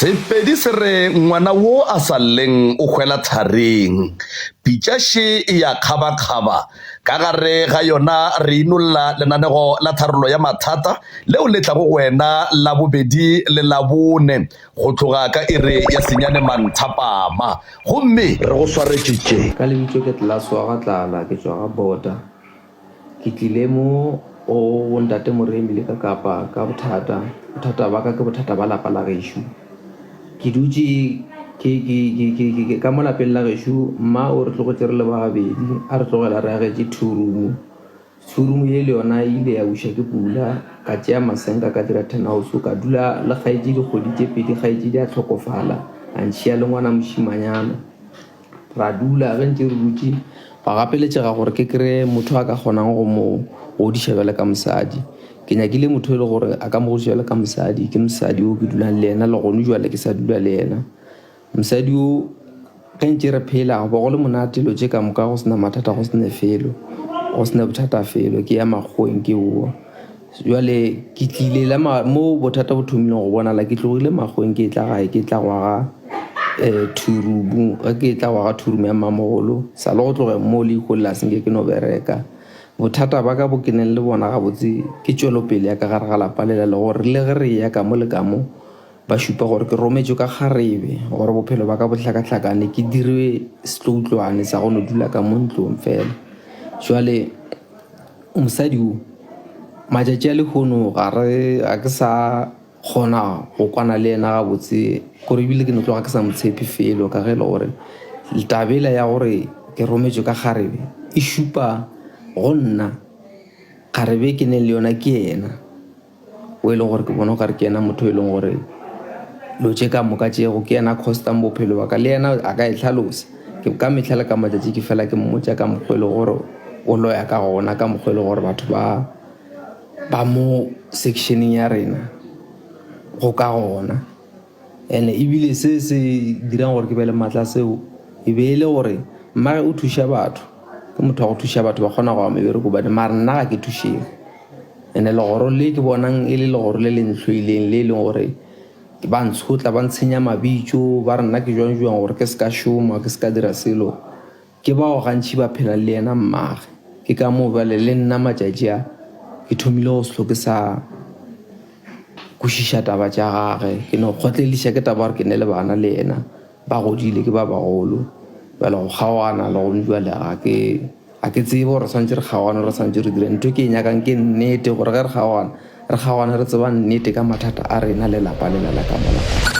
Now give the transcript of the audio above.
Sepedi se re ngwana wo a sa lleng o hwela thareng. Pitša še e ya kgabakgaba. Ka gare ga yona re inolla lenanego la tharollo ya mathata leo le tlago go wena Labobedi le Labone go tloga ka iri ya senyane manthapama. Gomme re go swaretše tše. Ka lebitso ke Tlelaso wa ga Tlala, ke tšwa ga Bota. Ke tlile mo go ntate Moremi le ka Kapa ka bothata. Bothata ba ka ke bothata ba lapa la gešo. Ke dutše ke, ke, ke, ke, ke, ke, ka mo lapeng la gešo, mma o re tlogetše re le ba babedi, a re tlogela re agetše two room. Two room ye le yona e ile ya wiša ke pula, ka tšea masenka ka dira ten house, ka dula le kgaetšedi kgwedi tše pedi, kgaetšedi a hlokofala, a ntšhia le ngwana mošimanyana. Ra dula, ge ntše re dutše, gwa gapeletšega gore ke kry-e motho a ka kgonang go mo godiša bjale ka mosadi. Ke nyakile motho e le gore a ka mo godiša bjale ka mosadi, ke mosadi o ke dulang le yena le gone jwale ke sa dula le yena. Mosadi o ge ntše re phela go be go le monate dilo tše ka moka go sena mathata go sene felo, go sena bothata felo ke ya makgoweng ke bowa. Jwale ke tlile la mo bothata bo thomileng go bonala ke tlogile makgoweng ke tla gae ke tla go aga um thurumu ge ke tla go aga thurumu ya mmamogolo sa le go tloga mo le ikolela senke ke no bereka. Bothata ba ka bo ke neng le bona gabotse ke tšwelopele ya ka gare ga lapa lela le gore le ge re eya ka mo le ka mo ba šupa gore ke rometšwe ka kgarebe gore bophelo ba ka bo hlakahlakane ke dire setloutlwane sa go no dula ka mo ntlong fela. Jwale Mosadi wo, matšatši a lehono ga re, ga ke sa kgona go kwana le yena gabotse kore ebile ke no tloga ke sa mo tshepe felo ka ge e le gore taba ela ya gore ke rometšwe ka kgarebe e šupa go nna kgarebe e ke neng le yona ke yena. O e leng gore ke bona o kare ke yena motho e leng gore dilo tše ka moka tšego ke yena costang bophelo ba ka le yena a ka e hlalosa. Ke ka mehla le ka matšatši ke fela ke mmotša ka mokgwa e le gore o loya ka gona, ka mokgwa e le gore batho ba ba mo sectioneng ya rena go ka gona. And-e ebile se se dirang gore ke be le maatla seo e be e le gore mmage o thuša batho, ke motho wa go thuša batho ba kgona go ya mebereko gobane mara nna ga ke thušege. And-e legoro le ke bonang e le legoro le le ntlhoileng le e leng gore ba ntshotla ba ntshenya mabitso ba re nna ke jwang jwang gore ke se ka šoma ke se ka dira selo. Ke bao gantši ba phelang le yena mmage. Ke ka moo bjale le nna matšatši a ke thomile go se hloke sa kwešiša taba tša gage. Ke no kgotleliša ke taba gore ke ne le bana le yena ba godile ke ba bagolo. Bjale go kgaogana le gone bjale ga ke ga ke tsebe gore swanetše re kgaogane re swanetše re dire ntho ke e nyakang ke nnete gore ge re kgaogana re kgaogane re tseba nnete ka mathata a rena le lapa lela la ka mo lapeng.